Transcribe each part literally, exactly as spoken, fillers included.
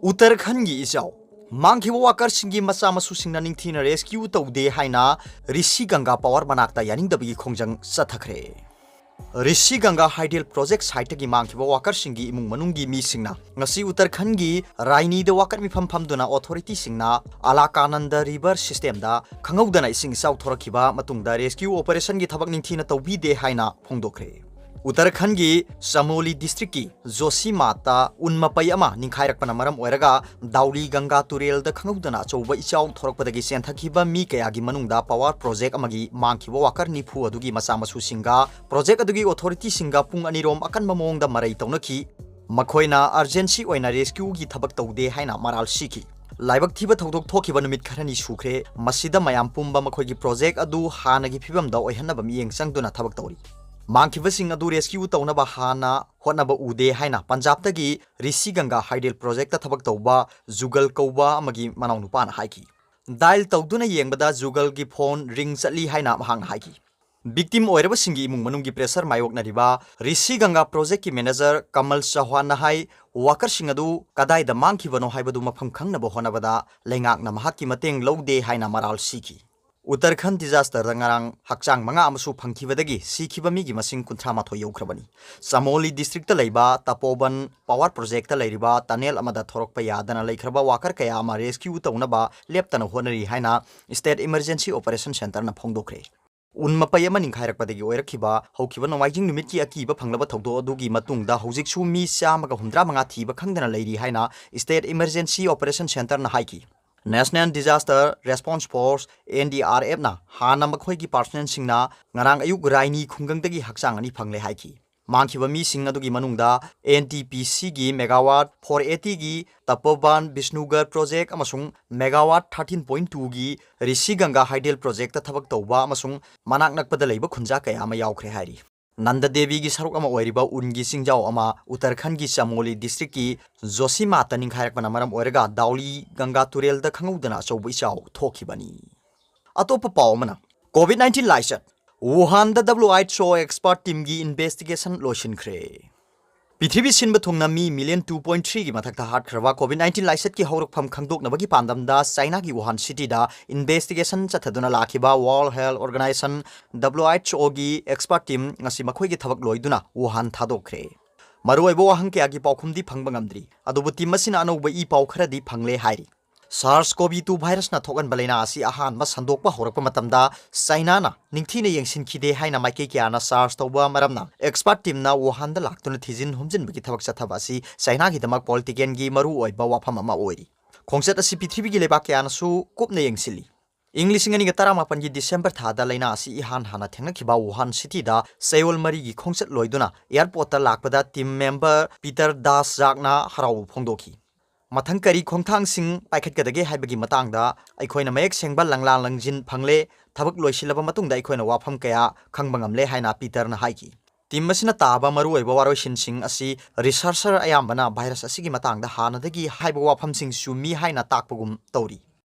ꯎꯠꯇꯔꯈꯟꯒꯤ ꯏꯆꯥꯎ꯫ ꯃꯥꯡꯈꯤꯕ ꯋꯥꯀꯔꯁꯤꯡꯒꯤ ꯃꯆꯥ ꯃꯁꯨꯁꯤꯡꯅ ꯅꯤꯡꯊꯤꯅ ꯔꯦꯁꯀ꯭ꯌꯨ ꯇꯧꯗꯦ ꯍꯥꯏꯅ ꯔꯤꯁꯤ ꯒꯪꯒꯥ ꯄꯥꯋꯔ ꯃꯅꯥꯛꯇ ꯌꯥꯅꯤꯡꯗꯕꯒꯤ ꯈꯣꯡꯖꯪ ꯆꯠꯊꯈ꯭ꯔꯦ꯫ ꯔꯤꯁꯤ ꯒꯪꯒꯥ ꯍꯥꯏꯗꯦꯜ ꯄ꯭ꯔꯣꯖꯦꯛ ꯁꯥꯏꯠꯇꯒꯤ ꯃꯥꯡꯈꯤꯕ ꯋꯥꯀꯔꯁꯤꯡꯒꯤ ꯏꯃꯨꯡ ꯃꯅꯨꯡꯒꯤ ꯃꯤꯁꯤꯡꯅ ꯉꯁꯤ ꯎꯠꯇꯔꯈꯟꯒꯤ ꯔꯥꯏꯅꯤꯗ ꯋꯥꯀꯔ ꯃꯤꯐꯝ ꯐꯝꯗꯨꯅ ꯑꯣꯊꯣꯔꯤꯇꯤꯁꯤꯡꯅ ꯑꯂꯥꯀꯥꯅꯟꯗ ꯔꯤꯚꯔ ꯁꯤꯁꯇꯦꯝꯗ ꯈꯪꯍꯧꯗꯅ ꯏꯁꯤꯡ ꯏꯆꯥꯎ ꯊꯣꯔꯛꯈꯤꯕ ꯃꯇꯨꯡꯗ ꯔꯦꯁꯀ꯭ꯌꯨ ꯑꯣꯄꯔꯦꯁꯟꯒꯤ ꯊꯕꯛ ꯅꯤꯡꯊꯤꯅ ꯇꯧꯕꯤꯗꯦ ꯍꯥꯏꯅ ꯐꯣꯡꯗꯣꯛꯈ꯭ꯔꯦ꯫ ꯎꯠꯇꯔꯈꯟꯒꯤ ꯆꯃꯣꯂꯤ ꯗꯤꯁꯇ꯭ꯔꯤꯛꯀꯤ ꯖꯣꯁꯤꯃꯥꯠꯇ ꯎꯟ ꯃꯄꯩ ꯑꯃ ꯅꯤꯡꯈꯥꯏꯔꯛꯄꯅ ꯃꯔꯝ ꯑꯣꯏꯔꯒ ꯗꯥꯎꯂꯤ ꯒꯪꯒꯥ ꯇꯨꯔꯦꯜꯗ ꯈꯪꯍꯧꯗꯅ ꯑꯆꯧꯕ ꯏꯆꯥꯎ ꯊꯣꯔꯛꯄꯗꯒꯤ ꯆꯦꯟꯊꯈꯤꯕ ꯃꯤ ꯀꯌꯥꯒꯤ ꯃꯅꯨꯡꯗ ꯄꯥꯋꯔ ꯄ꯭ꯔꯣꯖꯦꯛ ꯑꯃꯒꯤ ꯃꯥꯡꯈꯤꯕ ꯋꯥꯀꯔ ꯅꯤꯐꯨ ꯑꯗꯨꯒꯤ ꯃꯆꯥ ꯃꯁꯨꯁꯤꯡꯒ ꯄ꯭ꯔꯣꯖꯦꯛ ꯑꯗꯨꯒꯤ ꯑꯣꯊꯣꯔꯤꯇꯤꯁꯤꯡꯒ ꯄꯨꯡ ꯑꯅꯤꯔꯣꯝ ꯑꯀꯟꯕ ꯃꯑꯣꯡꯗ ꯃꯔꯩ ꯇꯧꯅꯈꯤ꯫ ꯃꯈꯣꯏꯅ ꯑꯔꯖꯦꯟꯁꯤ ꯑꯣꯏꯅ ꯔꯦꯁꯀ꯭ꯌꯨꯒꯤ ꯊꯕꯛ ꯇꯧꯗꯦ ꯍꯥꯏꯅ ꯃꯔꯥꯜ ꯁꯤꯈꯤ꯫ ꯂꯥꯏꯕꯛ ꯊꯤꯕ ꯊꯧꯗꯣꯛ ꯊꯣꯛꯈꯤꯕ ꯅꯨꯃꯤꯠ ꯈꯔꯅꯤ ꯁꯨꯈ꯭ꯔꯦ꯫ ꯃꯁꯤꯗ ꯃꯌꯥꯝ ꯄꯨꯝꯕ ꯃꯈꯣꯏꯒꯤ ꯄ꯭ꯔꯣꯖꯦꯛ ꯑꯗꯨ ꯍꯥꯟꯅꯒꯤ ꯐꯤꯕꯝꯗ ꯑꯣꯏꯍꯟꯅꯕ ꯃꯤꯠꯌꯦꯡ ꯆꯪꯗꯨꯅ ꯊꯕꯛ ꯇꯧꯔꯤ꯫ ꯃꯥꯡꯈꯤꯕꯁꯤꯡ ꯑꯗꯨ ꯔꯦꯁꯀ꯭ꯌꯨ ꯇꯧꯅꯕ ꯍꯥꯟꯅ ꯍꯣꯠꯅꯕ ꯎꯗꯦ ꯍꯥꯏꯅ ꯄꯟꯖꯥꯕꯇꯒꯤ ꯔꯤꯁꯤ ꯒꯪꯒꯥ ꯍꯥꯏꯗꯦꯜ ꯄ꯭ꯔꯣꯖꯦꯛꯇ ꯊꯕꯛ ꯇꯧꯕ ꯖꯨꯒꯜ ꯀꯧꯕ ꯑꯃꯒꯤ ꯃꯅꯥꯎꯅꯨꯄꯥꯅ ꯍꯥꯏꯈꯤ꯫ ꯗꯥꯏꯜ ꯇꯧꯗꯨꯅ ꯌꯦꯡꯕꯗ ꯖꯨꯒꯜꯒꯤ ꯐꯣꯟ ꯔꯤꯡ ꯆꯠꯂꯤ ꯍꯥꯏꯅ ꯃꯍꯥꯛꯅ ꯍꯥꯏꯈꯤ꯫ ꯚꯤꯛꯇꯤꯝ ꯑꯣꯏꯔꯕꯁꯤꯡꯒꯤ ꯏꯃꯨꯡ ꯃꯅꯨꯡꯒꯤ ꯄ꯭ꯔꯦꯁꯔ ꯃꯥꯌꯣꯛꯅꯔꯤꯕ ꯔꯤꯁꯤ ꯒꯪꯒꯥ ꯄ꯭ꯔꯣꯖꯦꯛꯀꯤ ꯃꯦꯅꯦꯖꯔ ꯀꯃꯜ ꯆꯧꯍꯥꯟꯅ ꯍꯥꯏ, ꯋꯥꯀꯔꯁꯤꯡ ꯑꯗꯨ ꯀꯗꯥꯏꯗ ꯃꯥꯡꯈꯤꯕꯅꯣ ꯍꯥꯏꯕꯗꯨ ꯃꯐꯝ ꯈꯪꯅꯕ ꯍꯣꯠꯅꯕꯗ ꯂꯩꯉꯥꯛꯅ ꯃꯍꯥꯛꯀꯤ ꯃꯇꯦꯡ ꯂꯧꯗꯦ ꯍꯥꯏꯅ ꯃꯔꯥꯜ ꯁꯤꯈꯤ꯫ ꯎꯠꯇꯔꯈꯟ ꯗꯤꯖꯥꯁꯇꯔꯗ ꯉꯔꯥꯡ ꯍꯛꯆꯥꯡ ꯃꯉꯥ ꯑꯃꯁꯨ ꯐꯪꯈꯤꯕꯗꯒꯤ ꯁꯤꯈꯤꯕ ꯃꯤꯒꯤ ꯃꯁꯤꯡ ꯀꯨꯟꯊ꯭ꯔꯥ ꯃꯥꯊꯣꯏ ꯌꯧꯈ꯭ꯔꯕꯅꯤ꯫ ꯆꯃꯣꯂꯤ ꯗꯤꯁꯇ꯭ꯔꯤꯛꯇ ꯂꯩꯕ ꯇꯄꯣꯕꯟ ꯄꯥꯋꯔ ꯄ꯭ꯔꯣꯖꯦꯛꯇ ꯂꯩꯔꯤꯕ ꯇꯅꯦꯜ ꯑꯃꯗ ꯊꯣꯔꯛꯄ ꯌꯥꯗꯅ ꯂꯩꯈ꯭ꯔꯕ ꯋꯥꯀꯔ ꯀꯌꯥ ꯑꯃ ꯔꯦꯁꯀ꯭ꯌꯨ ꯇꯧꯅꯕ ꯂꯦꯞꯇꯅ ꯍꯣꯠꯅꯔꯤ ꯍꯥꯏꯅ ꯁ꯭ꯇꯦꯠ ꯏꯃꯔꯖꯦꯟꯁꯤ ꯑꯣꯄꯔꯦꯁꯟ ꯁꯦꯟꯇꯔꯅ ꯐꯣꯡꯗꯣꯛꯈ꯭ꯔꯦ꯫ ꯎꯟ ꯃꯄꯩ ꯑꯃ ꯅꯤꯡꯈꯥꯏꯔꯛꯄꯗꯒꯤ ꯑꯣꯏꯔꯛꯈꯤꯕ ꯍꯧꯈꯤꯕ ꯅꯣꯡꯃꯥꯏꯖꯤꯡ ꯅꯨꯃꯤꯠꯀꯤ ꯑꯀꯤꯕ ꯐꯪꯂꯕ ꯊꯧꯗꯣꯛ ꯑꯗꯨꯒꯤ ꯃꯇꯨꯡꯗ ꯍꯧꯖꯤꯛꯁꯨ ꯃꯤ ꯆꯥꯝꯃꯒ ꯍꯨꯝꯗ꯭ꯔꯥ ꯃꯉꯥ ꯊꯤꯕ ꯈꯪꯗꯅ ꯂꯩꯔꯤ ꯍꯥꯏꯅ ꯁ꯭ꯇꯦꯠ ꯏꯃꯔꯖꯦꯟꯁꯤ ꯑꯣꯄꯔꯦꯁꯟ ꯁꯦꯟꯇꯔꯅ ꯍꯥꯏꯈꯤ꯫ National disaster response force, N D R ꯑꯦꯐꯅ ꯍꯥꯟꯅ ꯃꯈꯣꯏꯒꯤ ꯄꯥꯔꯁꯅꯦꯜꯁꯤꯡꯅ ꯉꯔꯥꯡ ꯑꯌꯨꯛ ꯔꯥꯏꯅꯤ ꯈꯨꯡꯒꯪꯗꯒꯤ ꯍꯛꯆꯥꯡ ꯑꯅꯤ ꯐꯪꯂꯦ ꯍꯥꯏꯈꯤ꯫ ꯃꯥꯡꯈꯤꯕ ꯃꯤꯁꯤꯡ ꯑꯗꯨꯒꯤ ꯃꯅꯨꯡꯗ ꯑꯦꯟ ꯇꯤ ꯄꯤ ꯁꯤꯒꯤ ꯃꯦꯒꯥꯋꯥꯠ ꯐꯣꯔ ꯑꯦꯇꯤꯒꯤ ꯇꯄꯣꯕꯥꯟ ꯕꯤꯁꯅꯨꯒꯔ ꯄ꯭ꯔꯣꯖꯦꯛ ꯑꯃꯁꯨꯡ ꯃꯦꯒꯥꯋꯥꯠ ꯊꯥꯔꯇꯤꯟ ꯄꯣꯏꯟ ꯇꯨꯒꯤ ꯔꯤꯁꯤ ꯒꯪꯒꯥ ꯍꯥꯏꯗꯦꯜ ꯄ꯭ꯔꯣꯖꯦꯛꯇ ꯊꯕꯛ ꯇꯧꯕ ꯑꯃꯁꯨꯡ ꯃꯅꯥꯛ ꯅꯛꯄꯗ ꯂꯩꯕ ꯈꯨꯟꯖꯥ ꯀꯌꯥ ꯑꯃ ꯌꯥꯎꯈ꯭ꯔꯦ ꯍꯥꯏꯔꯤ꯫ ꯅꯟꯗ ꯗꯦꯕꯤꯒꯤ ꯁꯔꯨꯛ ꯑꯃ ꯑꯣꯏꯔꯤꯕ ꯎꯟꯒꯤ ꯆꯤꯡꯖꯥꯎ ꯑꯃ ꯎꯠꯇꯔꯈꯟꯒꯤ ꯆꯃꯣꯂꯤ ꯗꯤꯁꯇ꯭ꯔꯤꯛꯀꯤ ꯖꯣꯁꯤꯃꯥꯠꯇ ꯅꯤꯡꯈꯥꯏꯔꯛꯄꯅ ꯃꯔꯝ ꯑꯣꯏꯔꯒ ꯗꯥꯎꯂꯤ ꯒꯪꯒꯥ ꯇꯨꯔꯦꯜꯗ ꯈꯪꯍꯧꯗꯅ ꯑꯆꯧꯕ ꯏꯆꯥꯎ ꯊꯣꯛꯈꯤꯕꯅꯤ꯫ ꯑꯇꯣꯞꯄ ꯄꯥꯎ ꯑꯃꯅ, ꯀꯣꯚꯤꯗ ꯅꯥꯏꯟꯇꯤꯟ ꯂꯥꯏꯆꯠ꯫ ꯋꯨꯍꯥꯟꯗ ꯗꯕ꯭ꯂꯤꯎ ꯑꯩꯆ ꯑꯣ ꯑꯦꯛꯁꯄꯔꯠ ꯇꯤꯝꯒꯤ ꯏꯟꯚꯦꯁꯇꯤꯒꯦꯁꯟ ꯂꯣꯏꯁꯤꯟꯈ꯭ꯔꯦ꯫ ꯄ꯭ꯔꯤꯊꯤꯕꯤ ꯁꯤꯟꯕ ꯊꯨꯡꯅ ꯃꯤ ꯃꯤꯂꯤꯌꯟ ꯇꯨ ꯄꯣꯏꯟ ꯊ꯭ꯔꯤꯒꯤ ꯃꯊꯛꯇ ꯍꯥꯠꯈ꯭ꯔꯕ ꯀꯣꯚꯤꯗ ꯅꯥꯏꯟꯇꯤꯟ ꯂꯥꯏꯆꯠꯀꯤ ꯍꯧꯔꯛꯐꯝ ꯈꯪꯗꯣꯛꯅꯕꯒꯤ ꯄꯥꯟꯗꯝꯗ ꯆꯥꯏꯅꯥꯒꯤ ꯋꯨꯍꯥꯟ ꯁꯤꯇꯤꯗ ꯏꯟꯚꯦꯁꯇꯤꯒꯦꯁꯟ ꯆꯠꯊꯗꯨꯅ ꯂꯥꯛꯈꯤꯕ world health organisation, W H O ꯒꯤ ꯑꯦꯛꯁꯄꯔꯠ ꯇꯤꯝ ꯉꯁꯤ ꯃꯈꯣꯏꯒꯤ ꯊꯕꯛ ꯂꯣꯏꯗꯨꯅ ꯋꯨꯍꯥꯟ ꯊꯥꯗꯣꯛꯈ꯭ꯔꯦ꯫ ꯃꯔꯨꯑꯣꯏꯕ ꯋꯥꯍꯪ ꯀꯌꯥꯒꯤ ꯄꯥꯎꯈꯨꯝꯗꯤ ꯐꯪꯕ ꯉꯝꯗ꯭ꯔꯤ, ꯑꯗꯨꯕꯨ ꯇꯤꯝ ꯑꯁꯤꯅ ꯑꯅꯧꯕ ꯏ ꯄꯥꯎ ꯈꯔꯗꯤ ꯐꯪꯂꯦ ꯍꯥꯏꯔꯤ꯫ ꯁꯥꯔꯁ ꯀꯣꯚꯤ ꯇꯨ ꯚꯥꯏꯔꯁꯅ ꯊꯣꯛꯍꯟꯕ ꯂꯥꯏꯅꯥ ꯑꯁꯤ ꯑꯍꯥꯟꯕ ꯁꯟꯗꯣꯛꯄ ꯍꯧꯔꯛꯄ ꯃꯇꯝꯗ ꯆꯥꯏꯅꯥꯅ ꯅꯤꯡꯊꯤꯅ ꯌꯦꯡꯁꯤꯟꯈꯤꯗꯦ ꯍꯥꯏꯅ ꯃꯥꯏꯀꯩ ꯀꯌꯥꯅ ꯆꯥꯔꯖ ꯇꯧꯕ ꯃꯔꯝꯅ, ꯑꯦꯛꯁꯄꯔꯠ ꯇꯤꯝꯅ ꯋꯨꯍꯥꯟꯗ ꯂꯥꯛꯇꯨꯅ ꯊꯤꯖꯤꯟ ꯍꯨꯝꯖꯤꯟꯕꯒꯤ ꯊꯕꯛ ꯆꯠꯊꯕ ꯑꯁꯤ ꯆꯥꯏꯅꯥꯒꯤꯗꯃꯛ ꯄꯣꯂꯤꯇꯤꯀꯦꯜꯒꯤ ꯃꯔꯨꯑꯣꯏꯕ ꯋꯥꯐꯝ ꯑꯃ ꯑꯣꯏꯔꯤ꯫ ꯈꯣꯡꯆꯠ ꯑꯁꯤ ꯄ꯭ꯔꯤꯊꯤꯕꯤꯒꯤ ꯂꯩꯕꯥꯛ ꯀꯌꯥꯅꯁꯨ ꯀꯨꯞꯅ ꯌꯦꯡꯁꯤꯜꯂꯤ꯫ ꯏꯪ ꯂꯤꯁꯤꯡ ꯑꯅꯤꯒ ꯇꯔꯥꯃꯥꯄꯟꯒꯤ ꯗꯤꯁꯦꯝꯕꯔ ꯊꯥꯗ ꯂꯥꯏꯅꯥ ꯑꯁꯤ ꯏꯍꯥꯟ ꯍꯥꯟꯅ ꯊꯦꯡꯅꯈꯤꯕ ꯋꯨꯍꯥꯟ ꯁꯤꯇꯤꯗ ꯆꯌꯣꯜ ꯃꯔꯤꯒꯤ ꯈꯣꯡꯆꯠ ꯂꯣꯏꯗꯨꯅ ꯑꯦꯌꯔꯄꯣꯔꯠꯇ ꯂꯥꯛꯄꯗ ꯇꯤꯝ ꯃꯦꯝꯕꯔ ꯄꯤꯇꯔ ꯗꯥꯁ ꯖꯥꯛꯅ ꯍꯔꯥꯎꯕ ꯐꯣꯡꯗꯣꯛꯈꯤ꯫ ꯃꯊꯪ ꯀꯔꯤ ꯈꯣꯡꯊꯥꯡꯁꯤꯡ ꯄꯥꯏꯈꯠꯀꯗꯒꯦ ꯍꯥꯏꯕꯒꯤ ꯃꯇꯥꯡꯗ ꯑꯩꯈꯣꯏꯅ ꯃꯌꯦꯛ ꯁꯦꯡꯕ ꯂꯪꯂꯥ ꯂꯪꯖꯤꯟ ꯐꯪꯂꯦ꯫ ꯊꯕꯛ ꯂꯣꯏꯁꯤꯜꯂꯕ ꯃꯇꯨꯡꯗ ꯑꯩꯈꯣꯏꯅ ꯋꯥꯐꯝ ꯀꯌꯥ ꯈꯪꯕ ꯉꯝꯂꯦ ꯍꯥꯏꯅ ꯄꯤꯇꯔꯅ ꯍꯥꯏꯈꯤ꯫ ꯇꯤꯝ ꯑꯁꯤꯅ ꯇꯥꯕ ꯃꯔꯨꯑꯣꯏꯕ ꯋꯥꯔꯣꯏꯁꯤꯟꯁꯤꯡ ꯑꯁꯤ ꯔꯤꯁꯔꯆꯔ ꯑꯌꯥꯝꯕꯅ ꯚꯥꯏꯔꯁ ꯑꯁꯤꯒꯤ ꯃꯇꯥꯡꯗ ꯍꯥꯟꯅꯗꯒꯤ ꯍꯥꯏꯕ ꯋꯥꯐꯝꯁꯤꯡ ꯆꯨꯝꯃꯤ ꯍꯥꯏꯅ ꯇꯥꯛꯄꯒꯨꯝ ꯇꯧꯔꯤ꯫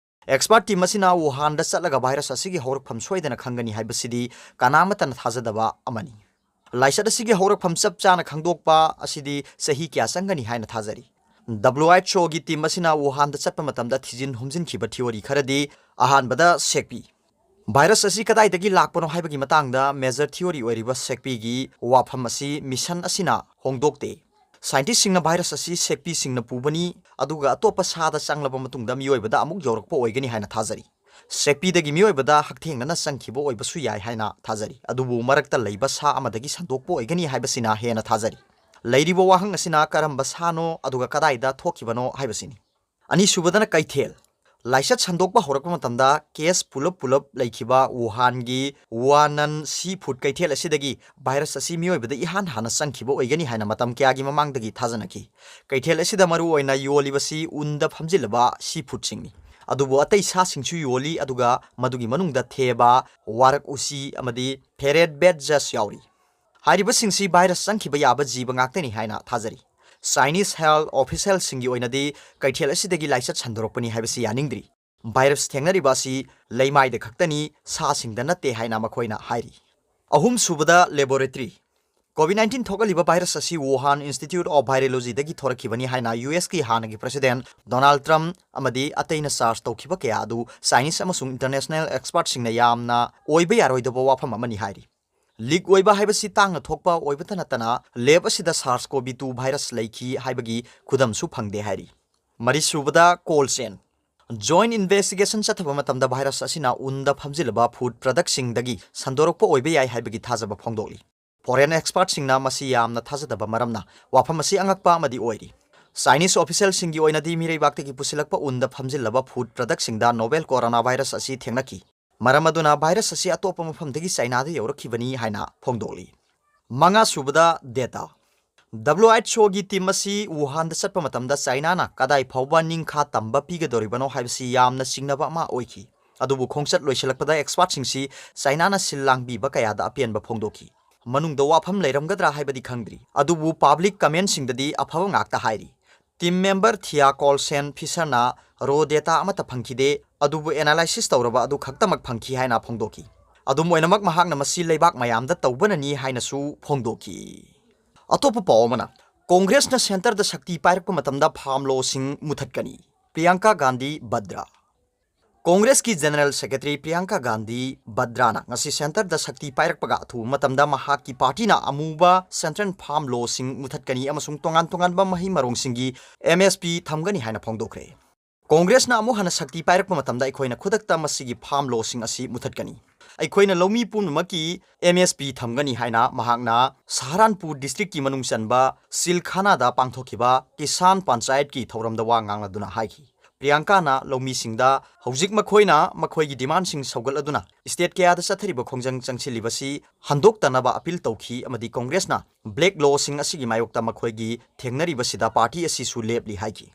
ꯑꯦꯛꯁꯄꯔꯠ ꯇꯤꯝ ꯑꯁꯤꯅ ꯋꯨꯍꯥꯟꯗ ꯆꯠꯂꯒ ꯚꯥꯏꯔꯁ ꯑꯁꯤꯒꯤ ꯍꯧꯔꯛꯐꯝ ꯁꯣꯏꯗꯅ ꯈꯪꯒꯅꯤ ꯍꯥꯏꯕꯁꯤꯗꯤ ꯀꯅꯥꯃꯠꯇꯅ ꯊꯥꯖꯗꯕ ꯑꯃꯅꯤ꯫ ꯂꯥꯏꯆꯠ ꯑꯁꯤꯒꯤ ꯍꯧꯔꯛꯐꯝ ꯆꯞ ꯆꯥꯅ ꯈꯪꯗꯣꯛꯄ ꯑꯁꯤꯗꯤ ꯆꯍꯤ ꯀꯌꯥ ꯆꯪꯒꯅꯤ ꯍꯥꯏꯅ ꯊꯥꯖꯔꯤ꯫ W H O ꯒꯤ ꯇꯤꯝ ꯑꯁꯤꯅ ꯋꯨꯍꯥꯟꯗ ꯆꯠꯄ ꯃꯇꯝꯗ ꯊꯤꯖꯤꯟ ꯍꯨꯝꯖꯤꯟꯈꯤꯕ ꯊꯤꯑꯣꯔꯤ ꯈꯔꯗꯤ, ꯑꯍꯥꯟꯕꯗ ꯁꯦꯛꯄꯤ꯫ ꯚꯥꯏꯔꯁ ꯑꯁꯤ ꯀꯗꯥꯏꯗꯒꯤ ꯂꯥꯛꯄꯅꯣ ꯍꯥꯏꯕꯒꯤ ꯃꯇꯥꯡꯗ ꯃꯦꯖꯔ ꯊꯤꯑꯣꯔꯤ ꯑꯣꯏꯔꯤꯕ ꯁꯦꯛꯄꯤꯒꯤ ꯋꯥꯐꯝ ꯑꯁꯤ ꯃꯤꯁꯟ ꯑꯁꯤꯅ ꯍꯣꯡꯗꯣꯛꯇꯦ꯫ ꯁꯥꯏꯟꯇꯤꯁꯁꯤꯡꯅ ꯚꯥꯏꯔꯁ ꯑꯁꯤ ꯁꯦꯛꯄꯤꯁꯤꯡꯅ ꯄꯨꯕꯅꯤ, ꯑꯗꯨꯒ ꯑꯇꯣꯞꯄ ꯁꯥꯗ ꯆꯪꯂꯕ ꯃꯇꯨꯡꯗ ꯃꯤꯑꯣꯏꯕꯗ ꯑꯃꯨꯛ ꯌꯧꯔꯛꯄ ꯑꯣꯏꯒꯅꯤ ꯍꯥꯏꯅ ꯊꯥꯖꯔꯤ꯫ ꯁꯦꯛꯄꯤꯗꯒꯤ ꯃꯤꯑꯣꯏꯕꯗ ꯍꯛꯊꯦꯡꯅꯅ ꯆꯪꯈꯤꯕ ꯑꯣꯏꯕꯁꯨ ꯌꯥꯏ ꯍꯥꯏꯅ ꯊꯥꯖꯔꯤ, ꯑꯗꯨꯕꯨ ꯃꯔꯛꯇ ꯂꯩꯕ ꯁꯥ ꯑꯃꯗꯒꯤ ꯁꯟꯗꯣꯛꯄ ꯑꯣꯏꯒꯅꯤ ꯍꯥꯏꯕꯁꯤꯅ ꯍꯦꯟꯅ ꯊꯥꯖꯔꯤ꯫ ꯂꯩꯔꯤꯕ ꯋꯥꯍꯪ ꯑꯁꯤꯅ ꯀꯔꯝꯕ ꯁꯥꯅꯣ ꯑꯗꯨꯒ ꯀꯗꯥꯏꯗ ꯊꯣꯛꯈꯤꯕꯅꯣ ꯍꯥꯏꯕꯁꯤꯅꯤ꯫ ꯑꯅꯤꯁꯨꯕꯗꯅ ꯀꯩꯊꯦꯜ꯫ ꯂꯥꯏꯆꯠ ꯁꯟꯗꯣꯛꯄ ꯍꯧꯔꯛꯄ ꯃꯇꯝꯗ ꯀꯦꯁ ꯄꯨꯂꯞ ꯄꯨꯂꯞ ꯂꯩꯈꯤꯕ ꯋꯨꯍꯥꯟꯒꯤ ꯋꯥꯅꯟ ꯁꯤ ꯐꯨꯗ ꯀꯩꯊꯦꯜ ꯑꯁꯤꯗꯒꯤ ꯚꯥꯏꯔꯁ ꯑꯁꯤ ꯃꯤꯑꯣꯏꯕꯗ ꯏꯍꯥꯟ ꯍꯥꯟꯅ ꯆꯪꯈꯤꯕ ꯑꯣꯏꯒꯅꯤ ꯍꯥꯏꯅ ꯃꯇꯝ ꯀꯌꯥꯒꯤ ꯃꯃꯥꯡꯗꯒꯤ ꯊꯥꯖꯅꯈꯤ꯫ ꯀꯩꯊꯦꯜ ꯑꯁꯤꯗ ꯃꯔꯨꯑꯣꯏꯅ ꯌꯣꯜꯂꯤꯕꯁꯤ ꯎꯟꯗ ꯐꯝꯖꯤꯜꯂꯕ ꯁꯤ ꯐꯨꯗꯁꯤꯡꯅꯤ꯫ ꯑꯗꯨꯕꯨ ꯑꯇꯩ ꯁꯥꯁꯤꯡꯁꯨ ꯌꯣꯜꯂꯤ, ꯑꯗꯨꯒ ꯃꯗꯨꯒꯤ ꯃꯅꯨꯡꯗ ꯊꯦꯕ, ꯋꯥꯔꯛ ꯎꯆꯤ ꯑꯃꯗꯤ ꯐꯦꯔꯦꯠ ꯕꯦꯠ ꯖꯁ ꯌꯥꯎꯔꯤ꯫ ꯍꯥꯏꯔꯤꯕꯁꯤꯡꯁꯤ ꯚꯥꯏꯔꯁ ꯆꯪꯈꯤꯕ ꯌꯥꯕ ꯖꯤꯕ ꯉꯥꯛꯇꯅꯤ ꯍꯥꯏꯅ ꯊꯥꯖꯔꯤ꯫ ꯆꯥꯏꯅꯤꯁ ꯍꯦꯜꯊ ꯑꯣꯐꯤꯁꯤꯌꯦꯜꯁꯤꯡꯒꯤ ꯑꯣꯏꯅꯗꯤ ꯀꯩꯊꯦꯜ ꯑꯁꯤꯗꯒꯤ ꯂꯥꯏꯆꯠ ꯁꯟꯗꯣꯔꯛꯄꯅꯤ ꯍꯥꯏꯕꯁꯤ ꯌꯥꯅꯤꯡꯗ꯭ꯔꯤ꯫ ꯚꯥꯏꯔꯁ ꯊꯦꯡꯅꯔꯤꯕ ꯑꯁꯤ ꯂꯩꯃꯥꯏꯗ ꯈꯛꯇꯅꯤ, ꯁꯥꯁꯤꯡꯗ ꯅꯠꯇꯦ ꯍꯥꯏꯅ ꯃꯈꯣꯏꯅ ꯍꯥꯏꯔꯤ꯫ ꯑꯍꯨꯝꯁꯨꯕꯗ, ꯂꯦꯕꯣꯔꯦꯇꯔꯤ꯫ COVID nineteen ꯊꯣꯛꯍꯜꯂꯤꯕ virus ꯑꯁꯤ Wuhan Institute of Virologyꯗꯒꯤ ꯊꯣꯔꯛꯈꯤꯕꯅꯤ ꯍꯥꯏꯅ USꯀꯤ ꯍꯥꯟꯅꯒꯤ President Donald Trump ꯑꯃꯗꯤ ꯑꯇꯩꯅ charge ꯇꯧꯈꯤꯕ ꯀꯌꯥ ꯑꯗꯨ Chinese ꯑꯃꯁꯨꯡ international expertꯁꯤꯡꯅ ꯌꯥꯝꯅ ꯑꯣꯏꯕ ꯌꯥꯔꯣꯏꯗꯕ ꯋꯥꯐꯝ ꯑꯃꯅꯤ ꯍꯥꯏꯔꯤ꯫ Leak ꯑꯣꯏꯕ ꯍꯥꯏꯕꯁꯤ ꯇꯥꯡꯅ ꯊꯣꯛꯄ ꯑꯣꯏꯕꯇ ꯅꯠꯇꯅ lab ꯑꯁꯤꯗ SARS-CoV two virus ꯂꯩꯈꯤ ꯍꯥꯏꯕꯒꯤ ꯈꯨꯗꯝꯁꯨ ꯐꯪꯗꯦ ꯍꯥꯏꯔꯤ꯫ ꯃꯔꯤꯁꯨꯕꯗ, cold chain. Joint investigation ꯆꯠꯊꯕ ꯃꯇꯝꯗ virus ꯑꯁꯤꯅ ꯎꯟꯗ ꯐꯝꯖꯤꯜꯂꯕ food productꯁꯤꯡꯗꯒꯤ ꯁꯟꯗꯣꯔꯛꯄ ꯑꯣꯏꯕ ꯌꯥꯏ ꯍꯥꯏꯕꯒꯤ ꯊꯥꯖꯕ ꯐꯣꯡꯗꯣꯛꯂꯤ꯫ Foreign expertꯁꯤꯡꯅ ꯃꯁꯤ ꯌꯥꯝꯅ ꯊꯥꯖꯗꯕ ꯃꯔꯝꯅ ꯋꯥꯐꯝ ꯑꯁꯤ ꯑꯉꯛꯄ ꯑꯃꯗꯤ ꯑꯣꯏꯔꯤ꯫ Chinese officialꯁꯤꯡꯒꯤ ꯑꯣꯏꯅꯗꯤ ꯃꯤꯔꯩꯕꯥꯛꯇꯒꯤ ꯄꯨꯁꯤꯜꯂꯛꯄ ꯎꯟꯗ ꯐꯝꯖꯤꯜꯂꯕ food productꯁꯤꯡꯗ novel coronavirus ꯑꯁꯤ ꯊꯦꯡꯅꯈꯤ꯫ ꯃꯔꯝ ꯑꯗꯨꯅ virus ꯑꯁꯤ ꯑꯇꯣꯞꯄ ꯃꯐꯝꯗꯒꯤ Chinaꯗ ꯌꯧꯔꯛꯈꯤꯕꯅꯤ ꯍꯥꯏꯅ ꯐꯣꯡꯗꯣꯛꯂꯤ꯫ ꯃꯉꯥꯁꯨꯕꯗ, data. WHOꯒꯤ team ꯑꯁꯤ Wuhanꯗ ꯆꯠꯄ ꯃꯇꯝꯗ Chinaꯅ ꯀꯗꯥꯏ ꯐꯥꯎꯕ ꯅꯤꯡꯈꯥ ꯇꯝꯕ ꯄꯤꯒꯗꯧꯔꯤꯕꯅꯣ ꯍꯥꯏꯕꯁꯤ ꯌꯥꯝꯅ ꯆꯤꯡꯅꯕ ꯑꯃ ꯑꯣꯏꯈꯤ꯫ ꯑꯗꯨꯕꯨ ꯈꯣꯡꯆꯠ ꯂꯣꯏꯁꯤꯜꯂꯛꯄꯗ expertꯁꯤꯡꯁꯤ Chinaꯅ ꯁꯤꯜ ꯂꯥꯡꯕꯤꯕ ꯀꯌꯥꯗ ꯑꯄꯦꯟꯕ ꯐꯣꯡꯗꯣꯛꯈꯤ꯫ ꯃꯅꯨꯡꯗ ꯋꯥꯐꯝ ꯂꯩꯔꯝꯒꯗ꯭ꯔꯥ ꯍꯥꯏꯕꯗꯤ ꯈꯪꯗ꯭ꯔꯤ, ꯑꯗꯨꯕꯨ public commentꯁꯤꯡꯗꯗꯤ ꯑꯐꯕ ꯉꯥꯛꯇ ꯍꯥꯏꯔꯤ꯫ Team member Thea Colson Fisherꯅ raw data ꯑꯃꯠꯇ ꯐꯪꯈꯤꯗꯦ, ꯑꯗꯨꯕꯨ analysis ꯇꯧꯔꯕ ꯑꯗꯨ ꯈꯛꯇꯃꯛ ꯐꯪꯈꯤ ꯍꯥꯏꯅ ꯐꯣꯡꯗꯣꯛꯈꯤ꯫ ꯑꯗꯨꯝ ꯑꯣꯏꯅꯃꯛ, ꯃꯍꯥꯛꯅ ꯃꯁꯤ ꯂꯩꯕꯥꯛ ꯃꯌꯥꯝꯗ ꯇꯧꯕꯅꯅꯤ ꯍꯥꯏꯅꯁꯨ ꯐꯣꯡꯗꯣꯛꯈꯤ꯫ ꯑꯇꯣꯞꯄ ꯄꯥꯎ ꯑꯃꯅ, Congressꯅ centreꯗ ꯁꯛꯇꯤ ꯄꯥꯏꯔꯛꯄ ꯃꯇꯝꯗ farm lawꯁꯤꯡ ꯃꯨꯊꯠꯀꯅꯤ꯫ Priyanka Gandhi Vadra. Congressꯀꯤ General Secretary Priyanka Gandhi Vadraꯅ ꯉꯁꯤ centreꯗ ꯁꯛꯇꯤ ꯄꯥꯏꯔꯛꯄꯒ ꯑꯊꯨꯕ ꯃꯇꯝꯗ ꯃꯍꯥꯛꯀꯤ partyꯅ ꯑꯃꯨꯕ central farm lawꯁꯤꯡ ꯃꯨꯊꯠꯀꯅꯤ ꯑꯃꯁꯨꯡ ꯇꯣꯉꯥꯟ ꯇꯣꯉꯥꯟꯕ ꯃꯍꯩ ꯃꯔꯣꯡꯁꯤꯡꯒꯤ MSP ꯊꯝꯒꯅꯤ ꯍꯥꯏꯅ ꯐꯣꯡꯗꯣꯛꯈ꯭ꯔꯦ꯫ Congressꯅ ꯑꯃꯨꯛ ꯍꯟꯅ ꯁꯛꯇꯤ ꯄꯥꯏꯔꯛꯄ ꯃꯇꯝꯗ ꯑꯩꯈꯣꯏꯅ ꯈꯨꯗꯛꯇ ꯃꯁꯤꯒꯤ farm lawꯁꯤꯡ ꯑꯁꯤ ꯃꯨꯊꯠꯀꯅꯤ꯫ ꯑꯩꯈꯣꯏꯅ ꯂꯧꯃꯤ ꯄꯨꯝꯅꯃꯛꯀꯤ MSP ꯊꯝꯒꯅꯤ ꯍꯥꯏꯅ ꯃꯍꯥꯛꯅ ꯁꯍꯥꯔꯥꯟꯄꯨꯔ districtꯀꯤ ꯃꯅꯨꯡ ꯆꯟꯕ ꯁꯤꯜꯈꯥꯅꯥꯗ ꯄꯥꯡꯊꯣꯛꯈꯤꯕ Kisan Panchayatꯀꯤ ꯊꯧꯔꯝꯗ ꯋꯥ ꯉꯥꯡꯂꯗꯨꯅ ꯍꯥꯏꯈꯤ꯫ ꯄ꯭ꯔꯤꯌꯥꯡꯀꯥꯅ ꯂꯧꯃꯤꯁꯤꯡꯗ ꯍꯧꯖꯤꯛ ꯃꯈꯣꯏꯅ ꯃꯈꯣꯏꯒꯤ demandꯁꯤꯡ ꯁꯧꯒꯠꯂꯗꯨꯅ state ꯀꯌꯥꯗ ꯆꯠꯊꯔꯤꯕ ꯈꯣꯡꯖꯪ ꯆꯪꯁꯤꯜꯂꯤꯕꯁꯤ ꯍꯟꯗꯣꯛꯇꯅꯕ appeal ꯇꯧꯈꯤ ꯑꯃꯗꯤ Congressꯅ black lawꯁꯤꯡ ꯑꯁꯤꯒꯤ ꯃꯥꯌꯣꯛꯇ ꯃꯈꯣꯏꯒꯤ ꯊꯦꯡꯅꯔꯤꯕꯁꯤꯗ party ꯑꯁꯤꯁꯨ ꯂꯦꯞꯂꯤ ꯍꯥꯏꯈꯤ꯫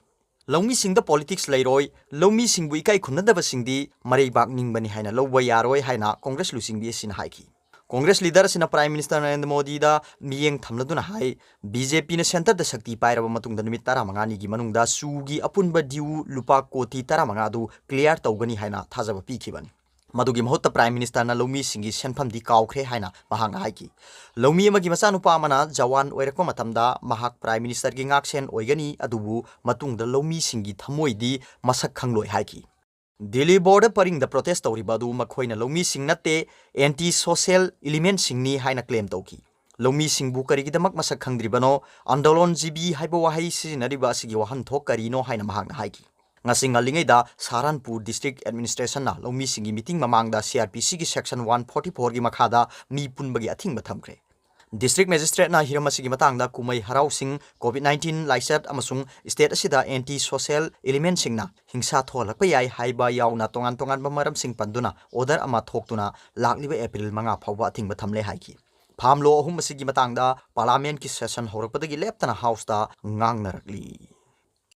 ꯂꯧꯃꯤꯁꯤꯡꯗ politics ꯂꯩꯔꯣꯏ, ꯂꯧꯃꯤꯁꯤꯡꯕꯨ ꯏꯀꯥꯏ ꯈꯨꯝꯅꯗꯕꯁꯤꯡꯗꯤ ꯃꯔꯩꯕꯥꯛ ꯅꯤꯡꯕꯅꯤ ꯍꯥꯏꯅ ꯂꯧꯕ ꯌꯥꯔꯣꯏ ꯍꯥꯏꯅ Congress ꯂꯨꯆꯤꯡꯕꯤ ꯑꯁꯤꯅ ꯍꯥꯏꯈꯤ꯫ Congress leader ꯑꯁꯤꯅ Prime Minister ꯅꯔꯦꯟꯗ꯭ꯔ ꯃꯣꯗꯤꯗ ꯃꯤꯠꯌꯦꯡ ꯊꯝꯂꯗꯨꯅ ꯍꯥꯏ, BJPꯅ centreꯗ ꯁꯛꯇꯤ ꯄꯥꯏꯔꯕ ꯃꯇꯨꯡꯗ ꯅꯨꯃꯤꯠ ꯇꯔꯥꯃꯉꯥꯅꯤꯒꯤ ꯃꯅꯨꯡꯗ ꯆꯨꯒꯤ ꯑꯄꯨꯟꯕ due ꯂꯨꯄꯥ ꯀꯣꯇꯤ ꯇꯔꯥꯃꯉꯥ ꯑꯗꯨ clear ꯇꯧꯒꯅꯤ ꯍꯥꯏꯅ ꯊꯥꯖꯕ ꯄꯤꯈꯤꯕꯅꯤ꯫ ꯃꯗꯨꯒꯤ ꯃꯍꯨꯠꯇ Prime Ministerꯅ ꯂꯧꯃꯤꯁꯤꯡꯒꯤ ꯁꯦꯟꯐꯝꯗꯤ ꯀꯥꯎꯈ꯭ꯔꯦ ꯍꯥꯏꯅ ꯃꯍꯥꯛꯅ ꯍꯥꯏꯈꯤ꯫ ꯂꯧꯃꯤ ꯑꯃꯒꯤ ꯃꯆꯥꯅꯨꯄꯥ ꯑꯃꯅ ꯖꯋꯥꯟ ꯑꯣꯏꯔꯛꯄ ꯃꯇꯝꯗ ꯃꯍꯥꯛ Prime Ministerꯒꯤ ꯉꯥꯛꯁꯦꯟ ꯑꯣꯏꯒꯅꯤ, ꯑꯗꯨꯕꯨ ꯃꯇꯨꯡꯗ ꯂꯧꯃꯤꯁꯤꯡꯒꯤ ꯊꯃꯣꯏꯗꯤ ꯃꯁꯛ ꯈꯪꯂꯣꯏ ꯍꯥꯏꯈꯤ꯫ ꯗꯤꯜꯂꯤ border ꯄꯔꯤꯡꯗ protest ꯇꯧꯔꯤꯕ ꯑꯗꯨ ꯃꯈꯣꯏꯅ ꯂꯧꯃꯤꯁꯤꯡ ꯅꯠꯇꯦ, anti social elementꯁꯤꯡꯅꯤ ꯍꯥꯏꯅ claim ꯇꯧꯈꯤ꯫ ꯂꯧꯃꯤꯁꯤꯡꯕꯨ ꯀꯔꯤꯒꯤꯗꯃꯛ ꯃꯁꯛ ꯈꯪꯗ꯭ꯔꯤꯕꯅꯣ, ꯑꯟꯗꯣꯂꯣꯟ ꯖꯤꯕꯤ ꯍꯥꯏꯕ ꯋꯥꯍꯩ ꯁꯤꯖꯤꯟꯅꯔꯤꯕ ꯑꯁꯤꯒꯤ ꯋꯥꯍꯟꯊꯣꯛ ꯀꯔꯤꯅꯣ ꯍꯥꯏꯅ ꯃꯍꯥꯛꯅ ꯍꯥꯏꯈꯤ꯫ ꯉꯁꯤ ꯉꯜꯂꯤꯉꯩꯗ ꯁꯍꯥꯔꯟꯄꯨꯔ District Administrationꯅ ꯂꯧꯃꯤꯁꯤꯡꯒꯤ meeting ꯃꯃꯥꯡꯗ CrPCꯒꯤ section one forty fourꯒꯤ ꯃꯈꯥꯗ ꯃꯤ ꯄꯨꯟꯕꯒꯤ ꯑꯊꯤꯡꯕ ꯊꯝꯈ꯭ꯔꯦ꯫ District Magistrateꯅ ꯍꯤꯔꯝ ꯑꯁꯤꯒꯤ ꯃꯇꯥꯡꯗ ꯀꯨꯝꯍꯩ ꯍꯔꯥꯎꯁꯤꯡ, COVID nineteen ꯂꯥꯏꯆꯠ ꯑꯃꯁꯨꯡ state ꯑꯁꯤꯗ anti social elementꯁꯤꯡꯅ ꯍꯤꯡꯁꯥ ꯊꯣꯛꯍꯜꯂꯛꯄ ꯌꯥꯏ ꯍꯥꯏꯕ ꯌꯥꯎꯅ ꯇꯣꯉꯥꯟ ꯇꯣꯉꯥꯟꯕ ꯃꯔꯝꯁꯤꯡ ꯄꯟꯗꯨꯅ order ꯑꯃ ꯊꯣꯛꯇꯨꯅ ꯂꯥꯛꯂꯤꯕ April ꯃꯉꯥ ꯐꯥꯎꯕ ꯑꯊꯤꯡꯕ ꯊꯝꯂꯦ ꯍꯥꯏꯈꯤ꯫ Farm law ꯑꯍꯨꯝ ꯑꯁꯤꯒꯤ ꯃꯇꯥꯡꯗ Parliamentꯀꯤ session ꯍꯧꯔꯛꯄꯗꯒꯤ ꯂꯦꯞꯇꯅ Houseꯇ ꯉꯥꯡꯅꯔꯛꯂꯤ꯫